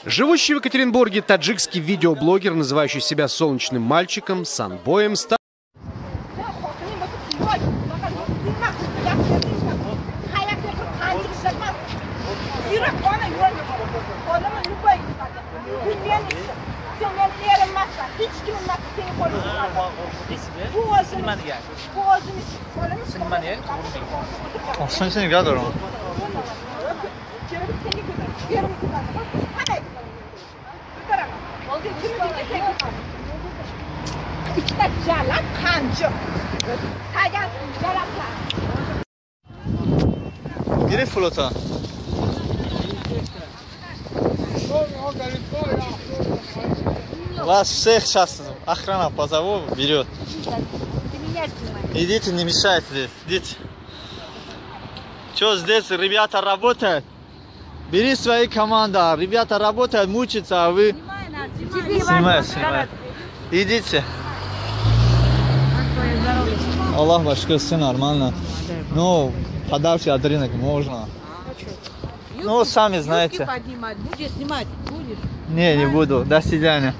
Живущий в Екатеринбурге таджикский видеоблогер, называющий себя солнечным мальчиком, Санбоем, стал... Гирифт флота. Вас всех сейчас охрана позову, берет. Идите, не мешайте здесь. Идите. Что здесь ребята работают? Бери свои команды. Ребята работают, мучаются, а вы... Снимай, снимай. Идите. Аллах башка, все нормально. Ну, подальше от рынка можно. Ну, сами знаете. Будешь снимать? Будешь? Не, не буду. До свидания.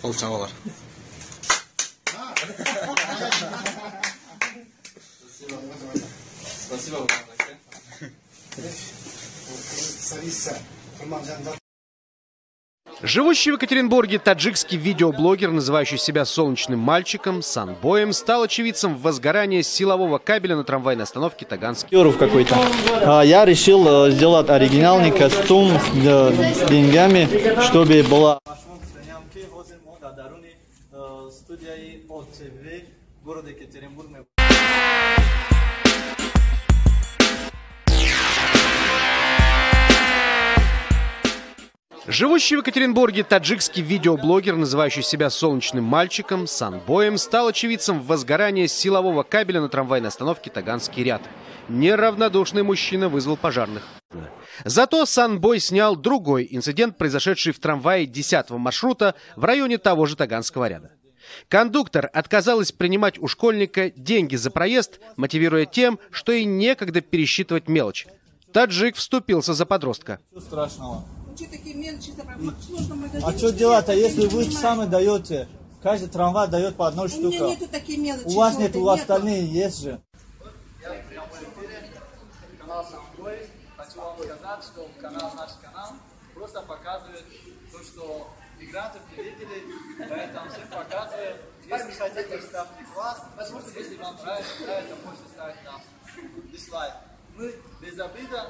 Полчавалар. Спасибо. Живущий в Екатеринбурге таджикский видеоблогер, называющий себя солнечным мальчиком, Санбоем, стал очевидцем возгорания силового кабеля на трамвайной остановке Таганский. Какой-то. Я решил сделать оригинальный костюм с деньгами, чтобы была... Живущий в Екатеринбурге таджикский видеоблогер, называющий себя солнечным мальчиком, Санбоем, стал очевидцем возгорания силового кабеля на трамвайной остановке Таганский ряд. Неравнодушный мужчина вызвал пожарных. Зато Санбой снял другой инцидент, произошедший в трамвае 10-го маршрута в районе того же Таганского ряда. Кондуктор отказалась принимать у школьника деньги за проезд, мотивируя тем, что ей некогда пересчитывать мелочь. Таджик вступился за подростка. Страшного. А что делать-то, если вы сами даете? Каждый трамвай дает по одной штуке. У меня нету таких мелочи. У вас нет, у вас остальные есть же. Канал Санбой. Хочу вам сказать, что канал, наш канал просто показывает то, что мигрантов не видели, поэтому всем показываем. Если хотите, ставьте класс. Если вам нравится, можете ставить нам дизлайк. Мы без обида.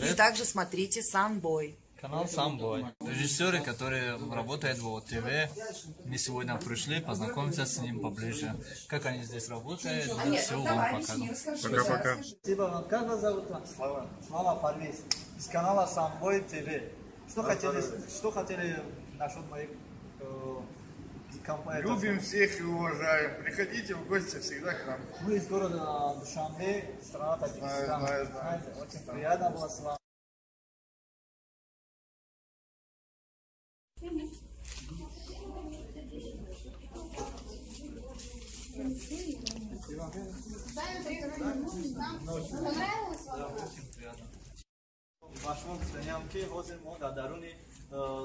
И также смотрите Санбой. Канал Санбой. Режиссеры, которые работают в ОТВ, мы сегодня пришли познакомиться с ним поближе. Как они здесь работают, мы все вам покажем. Пока-пока. Спасибо вам. Как вас зовут? Слава. Слава Парвиз. Из канала Санбой ТВ. Что хотели насчет моих компаний? Любим всех и уважаем. Приходите в гости всегда к нам. Мы из города Душанбе, страна Таджикистан. Знаю, знаю. Очень приятно было с вами.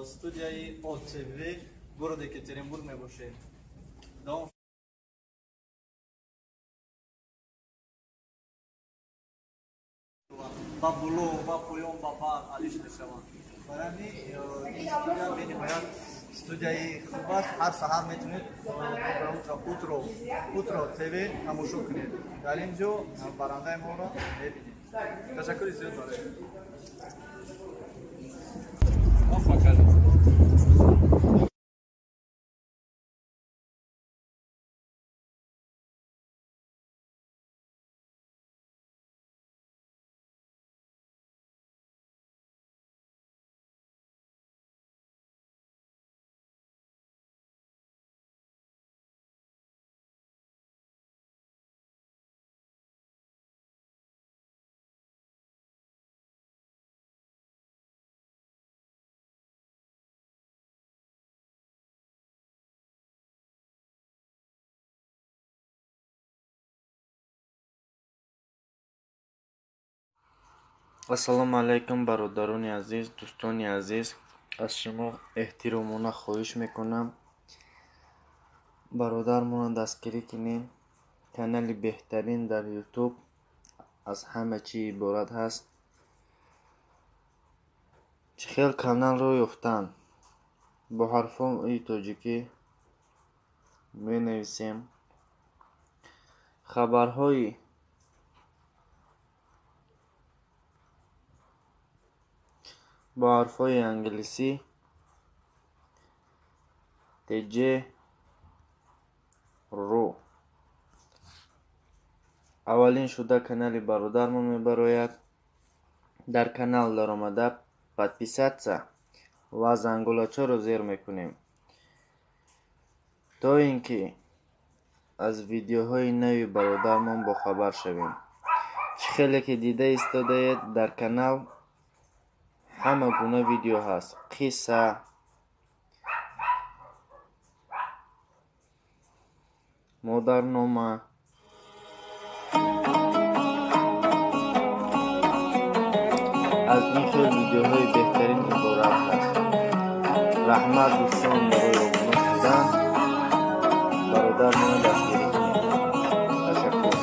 Студияи ОТВ города Екатеринбург мебошем. Ба було, ба поён, ба бар алиш мешаванд. Барои ин студия бениҳоят студияи хуб аст. Ҳар саҳар метавонед Утро ТВ тамошо кунед. Дар ин ҷо барандаи моро мебинед. Ташаккури зиёд барои. Ассалому алайкум, бародарони азиз, дӯстони азиз. Аз шумо эҳтиромона хоҳиш мекунам, бародармонро дастгирӣ кунем. Канали беҳтарин дар Ютуб аз ҳама чӣ иборат ҳаст. Чӣ хел каналро ёфтан? Бо ҳарфҳои тоҷикӣ менависем. Хабарҳои бо ҳарфҳои англисӣ TJ ру. Аввалин шуда канали бародармон мебарояд. Дар канал даромада подписаться ва зангулачаро зер мекунем, то ин ки аз видеоҳои нави бародармон бохабар шавем. Чӣ хеле ки дида истодаед, дар канал ҳама гуна видео ҳаст: қисса, модарнома, аз ин хел видеоҳои беҳтарин иборат ҳаст. Раҳмат, дӯстон, барои обуна шудан. Бародармонро дастгирӣ кунед. Ташаккур.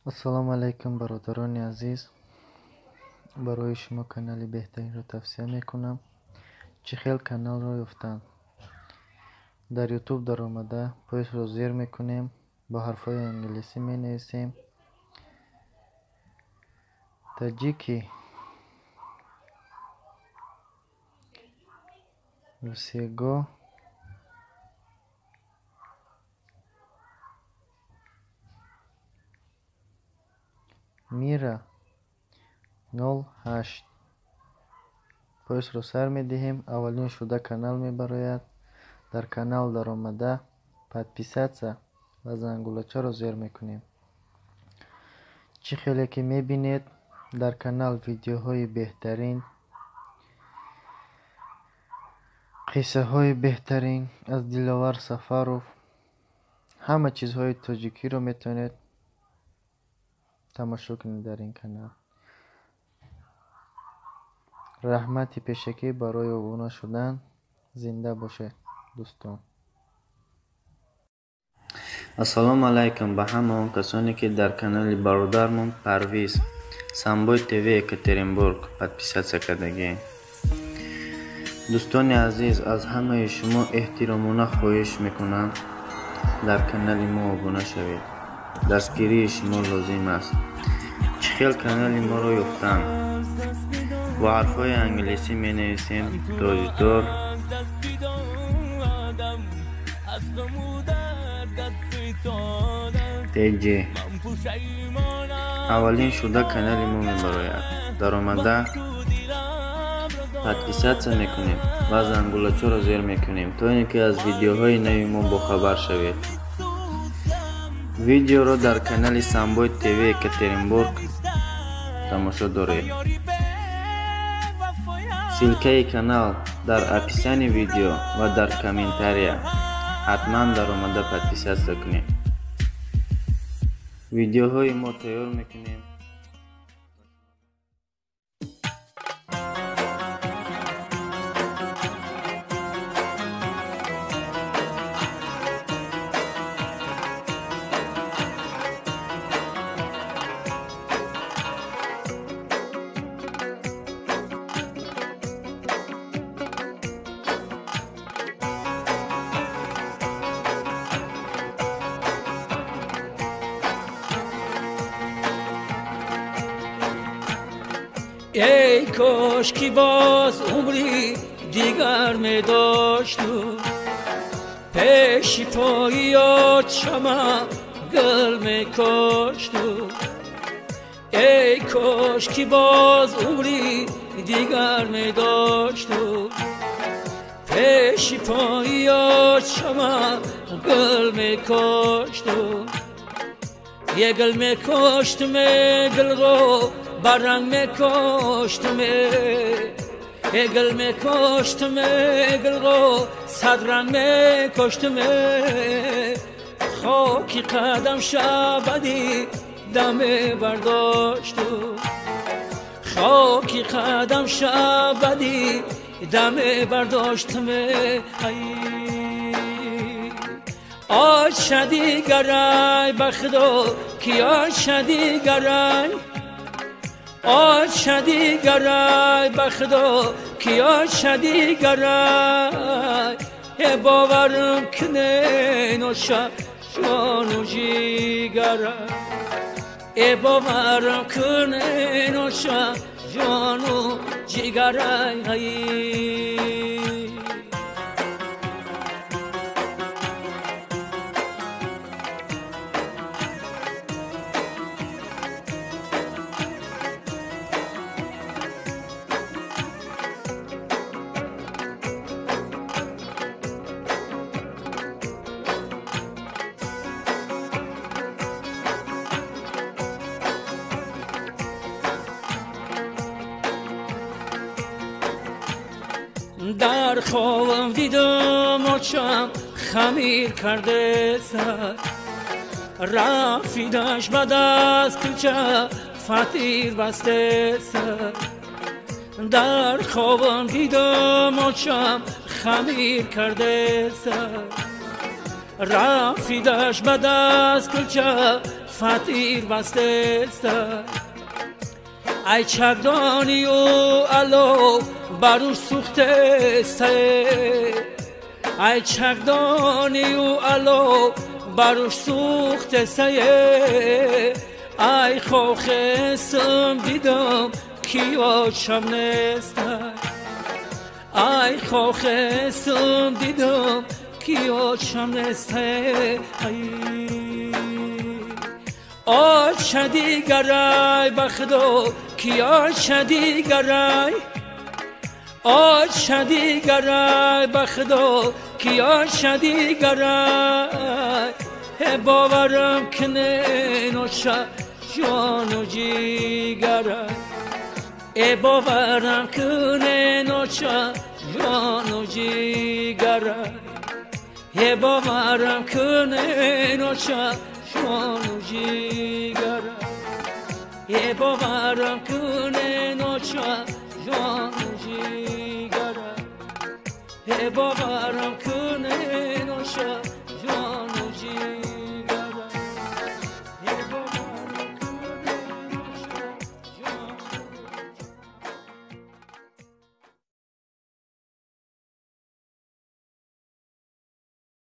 Ассалому алайкум, бародарони азиз. Барои шумо канали беҳтаринро тавсия мекунам. Чӣ хел каналро ёфтан? Дар Ютуб даромада поисро зер мекунем, бо ҳарфҳои англисӣ менависем таҷики всего мира 08. Поисро сар медиҳем. Аввалин шуда канал мебарояд. Дар канал даромада подписаться ва зангулачаро зер мекунем. Чӣ хеле ки мебинед, дар канал видеоҳои беҳтарин, қиссаҳои беҳтарин аз Диловар Сафаров, ҳама чизҳои тоҷикиро метавонед тамошо кунед дар ин канал. Раҳмати пешакӣ барои обуна шудан. Зинда бошед, дӯстон. Ассалому алайкум ба ҳама он касоне, ки дар канали бародармон Парвиз Самбой ТВ Екатеринбург подписаться кардагӣ. Дӯстони азиз, аз ҳамаи шумо эҳтиромона хоҳиш мекунам, дар канали мо обуна шавед. Дастгирии шумо лозим аст. Чӣ хел канали моро ёфтан? Бо ҳарфҳои англисӣ менависем тоҷдор TJ. Аввалин шуда канали мо мебарояд. Даромада подписаться мекунем ва зангулачаро зер мекунем, то ин ки аз видеоҳои нави мо бохабар шавед. Видеоро дар канали Самбой ТВ Екатеринбург тамошо доред. Ссылкаи канал дар описании видео ва дар комментария. Ҳатман даромада подписаться кунед. Видеоҳои мо тайёр мекунем. Эй кош ки боз умри дигар медошту, пеши пои чама гул мекошту. Эй кош ки боз умри дигар медошту, пеши пои чама гул мекошту. Е гул мекоштум, гулро баранг мекоштум, гул мекоштум, гулро садранг мекоштум. Хоки қадам шабади دم برداشت خاکی قدم شبدی دم برداشتم آشدی گرای بخدا کی آشدی گرای آشدی گرای بخدا کی آشدی گرای باورم کنه نوشا جانو جیگرای باورم کنه نوشا جانو جیگرای. در خوابم دیدم آچم خمیر کرده سر رفیدش به دست کلچه فطیر بسته سر در خوابم دیدم آچم خمیر کرده سر رفیدش به دست کلچه فطیر بسته سر ای چکدانی و الو بروش سوخته سه ای چکدانی و الو بروش سوخته سه ای خوخستم دیدم کی آشم نیست ای خوخستم دیدم کی آشم نیست آشدی گرای بخدا کی آشدی گرای آشدی گرای بخدا کی آشدی گرای باورم کنه نوشا جانو جیگرای باورم کنه نوشا جانو جیگرای باورم کنه نوشا جانو جیگرای باورم کنه نوشا جانو جیگرای باورم کنه نوشا